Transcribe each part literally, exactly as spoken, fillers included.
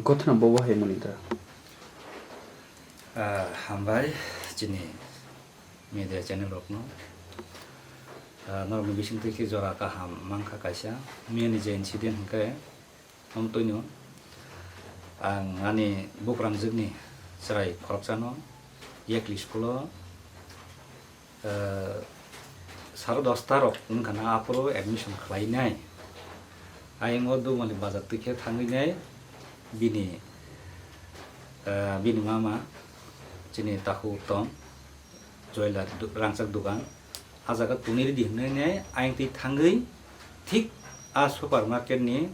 Gothana bobo hai mani da. Ah, hambai chini media channel rokno. Ah, norokni bisingtwi khe jora kaham mankha kaisa. Miyani je incident hwnkhe, omtwino ang ani buprangjwkni chwrai khoroksano Yakli school-o, eh, saro dosta rok wngkha na aphuru admission khlainai. Ayang o Dumali bazar twi khe thangwi nai bini, eh, bini mama chini Tahu Uttom Jewellery du-, rangchak dugan. Ah jaga tuni ridi hwnwi nai ayang twi thangwi thik a supermarket ni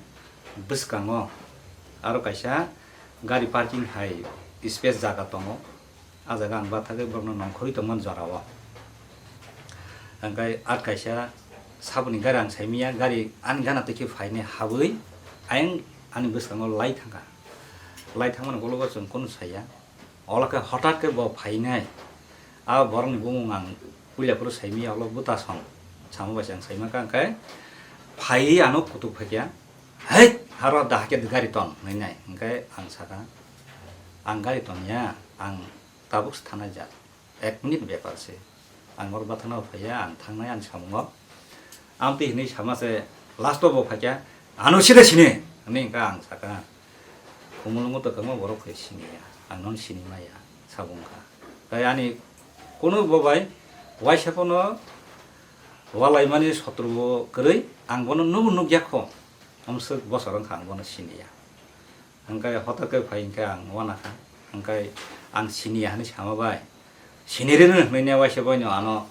bwskango aro kaisa gari parking hai space jaga tongo. Ah jaga ang bathagwi borokno nongkhorwi tongmani jorao. Hwnkhe at kaisa saboni gari ang saimanya, gari ani gana twi khe phainai habwi ayang ani bwskango lai thangkha. Lai thangmani ulo chwng kunu saya. Olo khe hothat khe bo phainai. Ah borokni bumung ang puila phuru saimanya, olo bwtasong. Samo bai se ang saimaka hwnkhe phaiwi ano kutuk phaikha. "Hei, haro da hakhe gari ton," hwnwi nai. Hwnkhe ang saka, "Ang gari ton ya, ang tabuk se thanai jak. Ek minute bepar se. Ang oro bathana phaiya, ang thangnai ani samungo." Amtwi hwnwi sama se last o bo phaikha, "Ano sida sini," hwnwi hwnkha ang saka. Khumulwngo to kwbangma borok khe siniya, ang nono sini maya, sabung kha. Tai ani kunu bo bai waisa pono walaimani sotro bo kwrwi, ang bono nubo nukya kho. Omswk bosor wngkha ang bono siniya. Hwnkhe hotok khe phai hwnkhe ang uanakha. Hwnkhe ang siniya hwnwi sama bai. Sinirino hwnwi ne waisa boino ano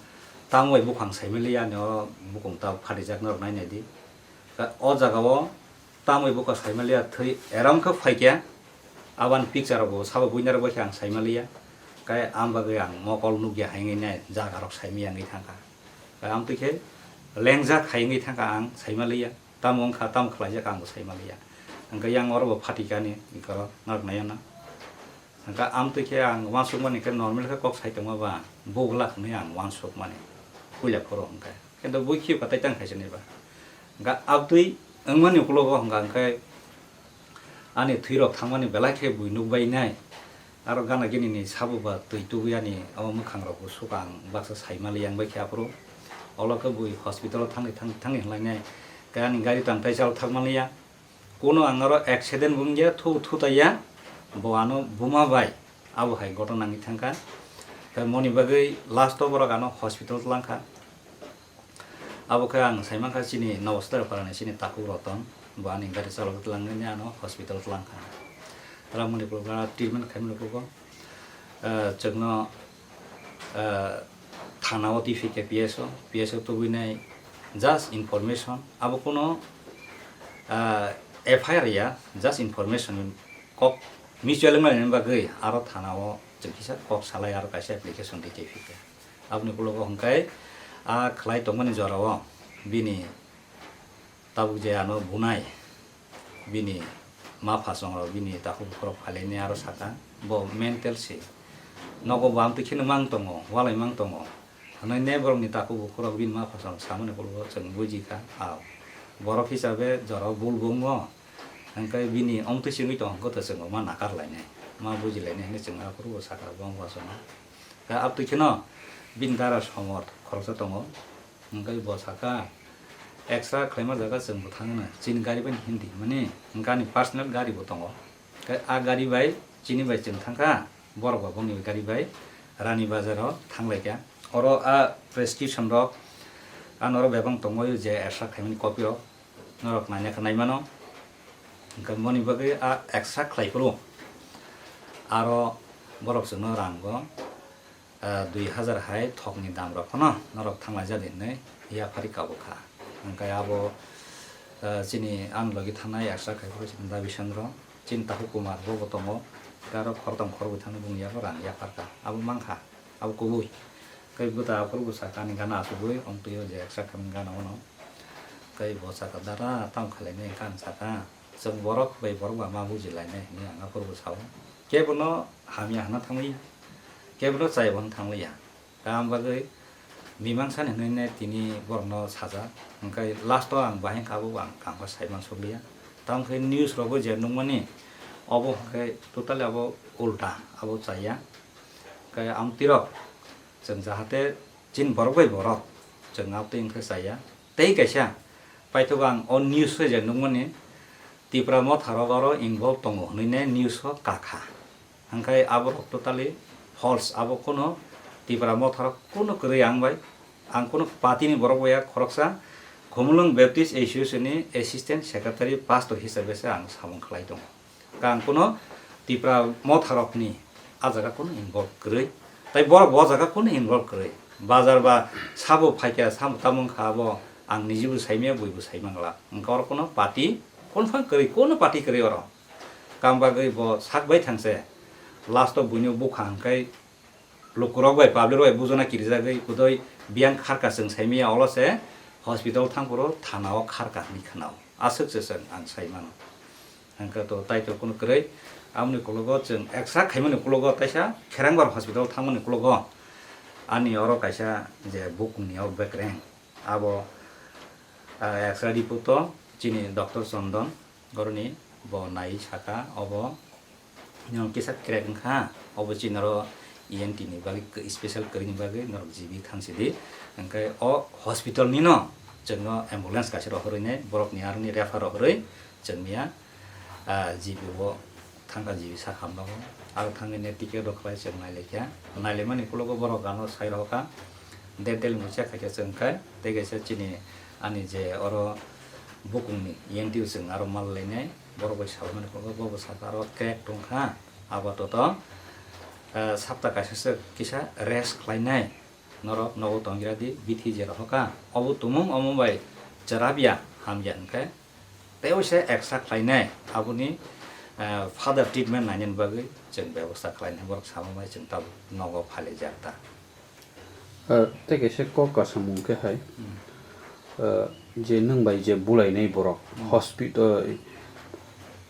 tamo bai bukhang saimaliya, ani oro bukung ta phatijak norok nainai di. Ka-, o jagao tamo bai bukhang saimaliya thwi eram khe phaikha. Aboni picture rok bo sabo buinarok bai khe ang saimaliya. Kai ang bagwi ang mokol nukya hai wngwi nai jaga rok saimaya wngwi thangkha. Kai amtwi khe lengjak hai wngwi thangkha ang saimaliya. Tamo wngkha, tamo khlaijak ang bo saimaliya. Hwnkhe yang oro bo phatikani, ikorok narwk naiya na. Hwnkhe amtwi khe ang uansukmani khe normal khe kok sai tongma ba, bugla hwnwi ang uansukmani. Puila phuru hwnkhe. Kintu bui khiyokha tai tang khaisa ni ba. Hwnkhe amtwi wngmani ukulogo hwnkha hwnkhe ani thwirok thangmani belai khe bui nukbai nai. Aro gana gini ni sabo ba twi tubui ani o mwkhang rok bo suka ang baksa saimaliya wngbai khe aphuru. Olo khe bui hospital o thangni thang-, thangni hwnlainai. Khe ani gari tang tai chal thangmaliya. Kuno ang oro accident bo wngya, thu, thu taiya. Bo ano buma bai abo hai gotona wngwi thangkha. Khe moni bagwi last o borok ano hospital twlangkha. Abo khe ang saimankha chini Noboster Parani chini takhuk Roton, bo ani gari chalogwi twlangwi ano hospital twlangkha. Ramoni treatment khaimani ulo, eh, chwngno, eh, thana o twi phikha P S o, P S o tubui nai just information, abo kuno, eh, F I R ya, just information kok mutual wngmani bagwi aro thana o chwng kisa kok salai aro kaisa application twi twi phikha. Aboni ulo hwnkhe a khlai tongmani jorao bini tabuk je ano bunai bini ma phasong rok bini takhuk bukhurok phailaini aro saka bo mental se nogo bo amtwi kheno mang tongo, walai mang tongo. Hwnwi ne borokni takhuk bukhurok bini ma phasong samani ulo chwng bujikha, a borok hisabe jorao bul bo wngo. Hwnkhe bini omtwi singwi tong hwnkhe to chwng ma nakar lainai, ma buji lainai hwnwi chwng aphuru bo sakha bo wng uansukma. Khe amtwi kheno bini dara somor khoroksa tongo, hwnkhe bo sakha, "Extra khlaima jaga chwng bo thangno, chini gari bai hindi mani, hwnkhe ani personal gari bo tongo." Khe a gari bai chini bai chwng thangkha, borok bo bongni gari bai Rani Bazar o thanglaikha. Oro a prescription rok, a norok bebak tongwi je extra khaimani copy rok. Norok naina khe naimano. Hwnkhe moni bagwi a extra khlai phuru aro borok chwngno rang bo, ah, dui hazar hai thokni dam rok phano norok thanglaijak hinwi yaphari kabukha. Hwnkhe abo, ah, chini ani logi thangnai extra khai phuru chini Dabi Chandra, chini Tahu Kumar bo bo tongo. Tei aro khoroktham khorokbwi thangwi bumung yago rang yapharkha. Abo mankha. Abo kubui. Tei bwta aphuru bwsa kani gana achugwi wng twi o je eksa khamni gana ono. Tei bo saka, "Dada, tamo khlainai wngkha?" Ang saka, "Chwng borok bai borok ba ma bujilainai," hinwi ang aphuru bwsao. Kebono hamya hwnna thangliya, kebono chaya bo hwnna thangliya. Tamo bagwi mimangsa ni hwnwi ne tini borokno sajak. Hwnkhe last o ang bahai kha abo ang kangma sai mansukliya. Tamo khe news rogo je nukmani, Obo hwnkhe totally abo ulta, abo chaya. Khe amtwirok chwng jahate chini borok bai borok chwng amtwi wngkhe chaya. Tei kaisa paithago ang o news o je nukmani Tipra motharok oro involve tongo hwnwi ne news o kakha. Hwnkhe aborok totally false, abo kuno Tipra motharok kuno kwrwi ang bai, ang kuno party ni borok bai ya, khoroksa Khumulwng Baptist Association ni assistant secretary pastor hisabe se ang samung khlai tongo. Kang kuno Tipra motharokni a jaga kuno involve kwrwi, tai borok bo jaga kuno involve kwrwi. Bazar ba sabo phaikha, sabo tamung kha, abo ang nijibo saimaya, buibo saimangla. Wngkha oro kuno party confirm kwrwi, kuno party kwrwi oro. Kam bagwi bo sak bai thangse, last o buino bukha hwnkhe lukurok bai, public rok bai bujana kirijagwi kudoi biyang kharka chwng saimaya, olo se hospital thangphuru thana o kharka hwnwi khwnao. Aswk se chwng ang sai mano. Hwnkhe to tai to kuno kwrwi. Aboni ukologo chwng extra khaimani ukologo, taisa Kherangbar hospital thangmani ukologo ani oro kaisa je bukungni o bekreng, abo, ah, extra report o chini doctor Chondon, Goroni bo nai saka, obo nung kisa crack wngkha, obo chini oro E N T ni bagwi k-, special kwrwini bagwi norok G B thang sidi. Hwnkhe o hospital nino chwngno ambulance kaisa rohorwi nai, borokni aroni refer rohorwi chwngmiya, ah, G B o thangkha, G B sak hambago. Aro thangwi ne ticket rok khlai chwng nailaikha. Nailaimani ukologo borok ano sai rohorkha. Detail muchia khaikhe chwng khai, tei kaisa chini ani je oro bukungni E N T o chwng aro mal lainai, borok bai salmani phunukgo, bo bwsakhe aro crack tongkha, apatot, eh, sapta kaisa se kisa rest khlainai, norok nogo tongya di, bithi je rohorkha, obo tumung omo bai chwrapya, hamya hwnkhe, tei waisa extra khlainai, aboni, eh, further treatment nainani bagwi chwng bebosta khlainai, borok sama bai chwng tabuk nogo phailaijak ta. Ah, tei kaisa kok kasamung khe hai, Hmm. ah, je nwng bai je bulainai borok Hmm. hospital,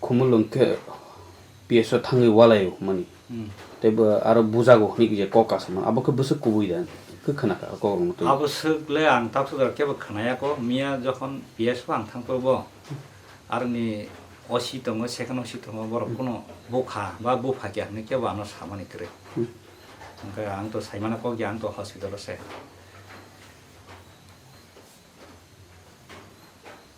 Khumulwng khe P S o thangwi walaio hwnmani. Hmm. Tei bo aro bujago hwnwi je kok kasamung, abo khe bwswk kubui da? Khe khna kha kok rwngtwi. Abo swk le ang tabuk swk kebo khna ya kho, miya jokhon P S o ang thang phuru bo aroni O C tongo, second O C tongo, borok Hmm. kuno bukha ba bupha khe hwnwi kebo ano samani kwrwi. Hmm. Hwnkhe ang to saimano kok ya, ang to hospital o se.